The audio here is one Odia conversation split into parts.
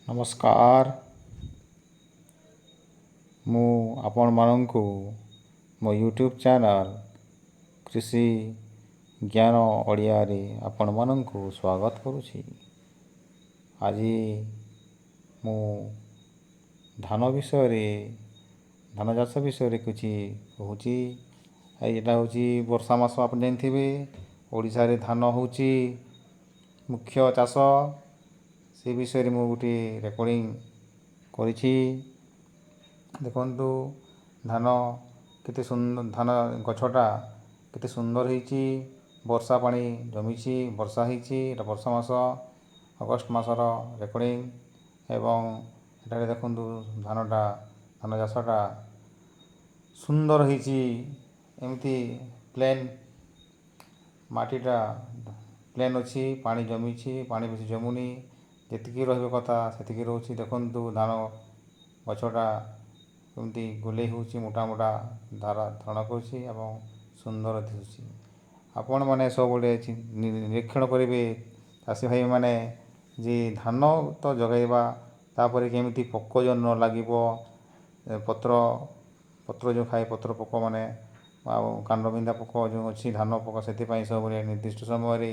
ନମସ୍କାର। ମୁଁ ଆପଣମାନଙ୍କୁ ମୋ ୟୁଟ୍ୟୁବ୍ ଚ୍ୟାନେଲ୍ କୃଷି ଜ୍ଞାନ ଓଡ଼ିଆରେ ଆପଣମାନଙ୍କୁ ସ୍ୱାଗତ କରୁଛି। ଆଜି ମୁଁ ଧାନ ବିଷୟରେ, ଧାନ ଚାଷ ବିଷୟରେ କିଛି କହୁଛି। ଏଇଟା ହେଉଛି ବର୍ଷା ମାସ। ଆପଣ ଜାଣିଥିବେ, ଓଡ଼ିଶାରେ ଧାନ ହେଉଛି ମୁଖ୍ୟ ଚାଷ। ସେ ବିଷୟରେ ମୁଁ ଗୋଟିଏ ରେକର୍ଡ଼ିଂ କରିଛି। ଦେଖନ୍ତୁ, ଧାନ କେତେ ସୁନ୍ଦର, ଧାନ ଗଛଟା କେତେ ସୁନ୍ଦର ହେଇଛି। ବର୍ଷା ପାଣି ଜମିଛି, ବର୍ଷା ହେଇଛି। ଏଇଟା ବର୍ଷା ମାସ, ଅଗଷ୍ଟ ମାସର ରେକର୍ଡ଼ିଂ। ଏବଂ ଏଠାରେ ଦେଖନ୍ତୁ, ଧାନଟା, ଧାନ ଚାଷଟା ସୁନ୍ଦର ହେଇଛି। ଏମିତି ପ୍ଲେନ୍ ମାଟିଟା ପ୍ଲେନ୍ ଅଛି, ପାଣି ଜମିଛି, ପାଣି ବେଶୀ ଜମୁନି, ଯେତିକି ରହିବା କଥା ସେତିକି ରହୁଛି। ଦେଖନ୍ତୁ, ଧାନ ଗଛଟା କେମିତି ଗୋଲେଇ ହେଉଛି, ମୋଟା ମୋଟା ଧାର ଧାରଣ କରୁଛି ଏବଂ ସୁନ୍ଦର ଦିଶୁଛି। ଆପଣମାନେ ସବୁବେଳେ ନିରୀକ୍ଷଣ କରିବେ, ଚାଷୀ ଭାଇମାନେ, ଯେ ଧାନ ତ ଯୋଗାଇବା, ତାପରେ କେମିତି ପୋକ ଯେଉଁ ନ ଲାଗିବ, ପତ୍ର ପତ୍ର ଯେଉଁ ଖାଏ, ପତ୍ର ପୋକମାନେ ଆଉ କାଣ୍ଡ ବିନ୍ଧା ପୋକ ଯେଉଁ ଅଛି, ଧାନ ପୋକ, ସେଥିପାଇଁ ସବୁବେଳେ ନିର୍ଦ୍ଦିଷ୍ଟ ସମୟରେ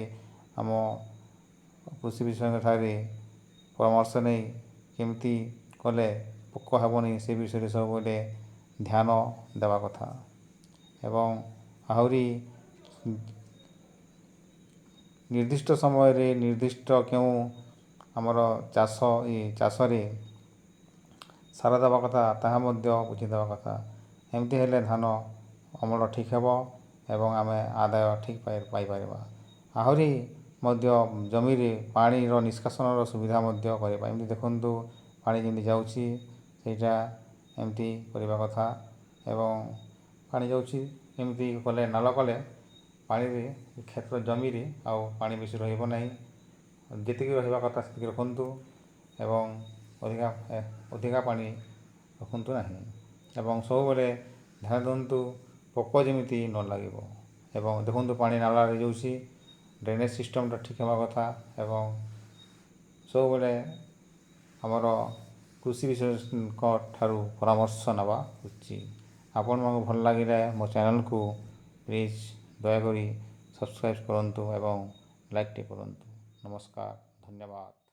ଆମ କୃଷି ବିଷୟଙ୍କ ଠାରେ ପରାମର୍ଶ ନେଇ କେମିତି କଲେ ପୋକ ହେବନି, ସେ ବିଷୟରେ ସବୁବେଳେ ଧ୍ୟାନ ଦେବା କଥା। ଏବଂ ଆହୁରି ନିର୍ଦ୍ଦିଷ୍ଟ ସମୟରେ ନିର୍ଦ୍ଦିଷ୍ଟ କେଉଁ ଆମର ଚାଷ ଚାଷରେ ସାର ଦେବା କଥା, ତାହା ମଧ୍ୟ ବୁଝିଦେବା କଥା। ଏମିତି ହେଲେ ଧାନ ଅମଳ ଠିକ୍ ହେବ ଏବଂ ଆମେ ଆଦାୟ ଠିକ୍ ପାଇପାରିବା। ଆହୁରି ମଧ୍ୟ ଜମିରେ ପାଣିର ନିଷ୍କାସନର ସୁବିଧା ମଧ୍ୟ କରିବା। ଏମିତି ଦେଖନ୍ତୁ, ପାଣି ଯେମିତି ଯାଉଛି, ସେଇଟା ଏମିତି କରିବା କଥା। ଏବଂ ପାଣି ଯାଉଛି, ଏମିତି କଲେ, ନାଳ କଲେ ପାଣିରେ କ୍ଷେତ୍ର ଜମିରେ ଆଉ ପାଣି ବେଶୀ ରହିବ ନାହିଁ। ଯେତିକି ରହିବା କଥା ସେତିକି ରଖନ୍ତୁ ଏବଂ ଅଧିକା ଅଧିକା ପାଣି ରଖନ୍ତୁ ନାହିଁ। ଏବଂ ସବୁବେଳେ ଧ୍ୟାନ ଦିଅନ୍ତୁ, ପୋକ ଯେମିତି ନ ଲାଗିବ। ଏବଂ ଦେଖନ୍ତୁ, ପାଣି ନାଳରେ ଯାଉଛି, ଡ୍ରେନେଜ୍ ସିଷ୍ଟମ୍ଟା ଠିକ୍ ହେବା କଥା। ଏବଂ ସବୁବେଳେ ଆମର କୃଷି ବିଶେଷଙ୍କ ଠାରୁ ପରାମର୍ଶ ନେବା ଉଚିତ। ଆପଣମାନଙ୍କୁ ଭଲ ଲାଗିଲେ ମୋ ଚ୍ୟାନେଲ୍କୁ ପ୍ଲିଜ୍ ଦୟାକରି ସବସ୍କ୍ରାଇବ୍ କରନ୍ତୁ ଏବଂ ଲାଇକ୍ଟେ କରନ୍ତୁ। ନମସ୍କାର, ଧନ୍ୟବାଦ।